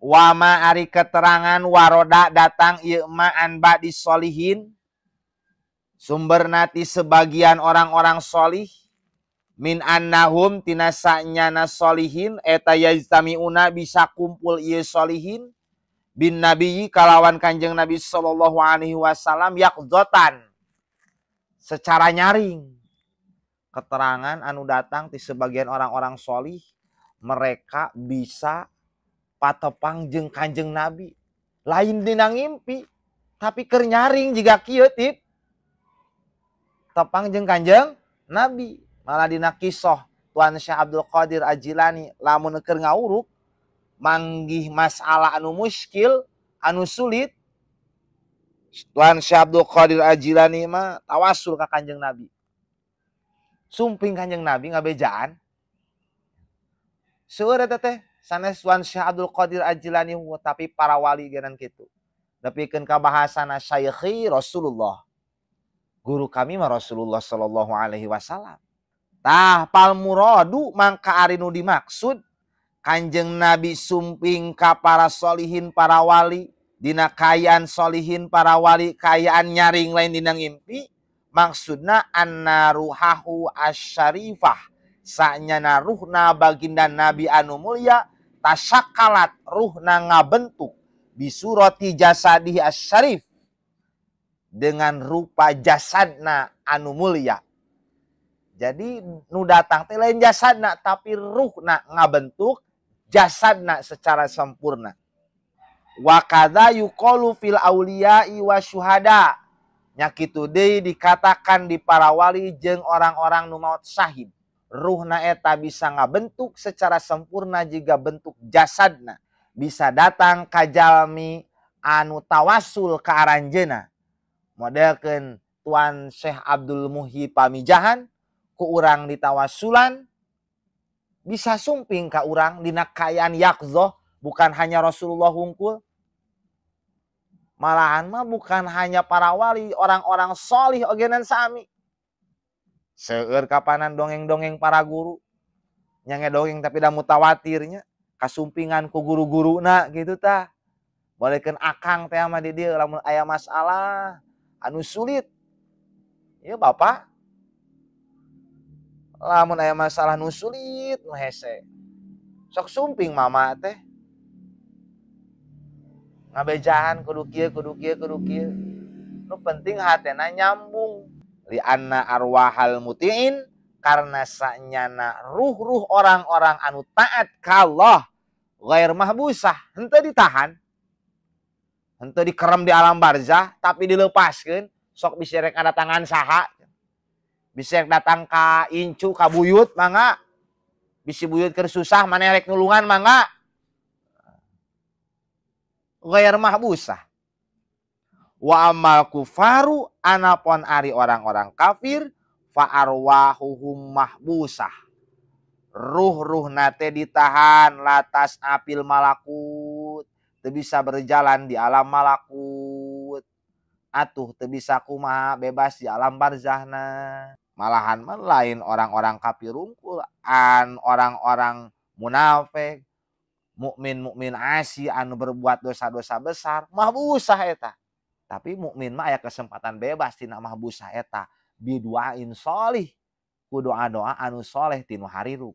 Wama ari keterangan waroda datang ieu ma an ba'di solihin sumberna ti sebagian orang-orang solih min annahum tina sanyana solihin eta yajtamiuna bisa kumpul ieu solihin bin nabiyyi kalawan Kanjeng Nabi sallallahu alaihi wasallam yaqzatan secara nyaring. Keterangan anu datang ti sebagian orang-orang solih mereka bisa patepang jeung Kanjeng Nabi lain dina ngimpi tapi keur nyaring jiga kieu tip tepang jeung Kanjeng Nabi. Malah dina kisah Tuan Syekh Abdul Qadir Al-Jilani lamun keur ngauruk manggih masalah anu muskil anu sulit, Tuan Syekh Abdul Qadir Al-Jilani mah tawasul ka Kanjeng Nabi, sumping Kanjeng Nabi ngabejaan seueur eta teh sanes Tuan Syekh Abdul Qadir Al-Jilani tapi para wali genan kitu nepikeun ka bahasana Syaikhi Rasulullah, guru kami mah Rasulullah sallallahu alaihi wasallam. Tah pal muradu mangka ari nu dimaksud Kanjeng Nabi sumping ka para solihin para wali dina kaayaan solihin para wali kaayaan nyaring lain dina ngimpi, maksudna anna ruhahu asyarifah sanyana ruhna baginda Nabi anu mulia tasyakalat ruhna ngabentuk bisurati jasadihi asyarif dengan rupa jasadna anu mulia. Jadi nu datang teh lain jasadna tapi ruhna ngabentuk jasadna secara sempurna. Wa kadza yuqalu fil auliya'i wa syuhada. Nya kitu deui dikatakan di para wali jeung orang-orang nu maot syahid. Ruhna eta bisa ngabentuk secara sempurna jiga bentuk jasadna. Bisa datang ka jalmi anu tawasul ka aranjeuna. Modelkeun Tuan Syekh Abdul Muhyi Pamijahan ku urang ditawasulan bisa sumping ka urang dina kaayaan yaqzoh, bukan hanya Rasulullah hungkul. Malahan mah bukan hanya para wali, orang-orang solih ogenan sami. Seueur kapanan dongeng-dongeng para guru. Nyange dongeng tapi da mutawatirnya kasumpingan ku guru-guruna gitu tah. Bolehkeun akang teh mah di dieu lamun aya masalah anu sulit. Ieu bapak lamun aya masalah nu sulit nu hese. Sok sumping mama teh. Ngabejaan kudu kieu kudu kieu kudu kieu. Nu penting hatena nyambung. Li anna arwahal mutiin karena sanyana ruh-ruh orang-orang anu taat ka Allah ghair mahbusah, henteu ditahan. Henteu dikerem di alam barzah tapi dilepaskeun, sok bisi rek datangan saha. Bisi rek datang ka incu ka buyut mangga. Bisi buyut keur susah maneh rek nulungan mangga. Ghair mahbusah. Wa amal kufaru anapon ari orang-orang kafir fa arwahuhum mahbusah. Ruh-ruh nate ditahan latas apil malakut, teu bisa berjalan di alam malakut. Atuh teu bisa kumaha bebas di alam barzahna. Malahan mah lain orang-orang kafir rungkul, an orang-orang munafik, mukmin-mukmin asi anu berbuat dosa-dosa besar mahbusah eta. Tapi mukmin mah aya kesempatan bebas tina mahbusah eta biduain solih, ku doa-doa anu soleh tinu harirup.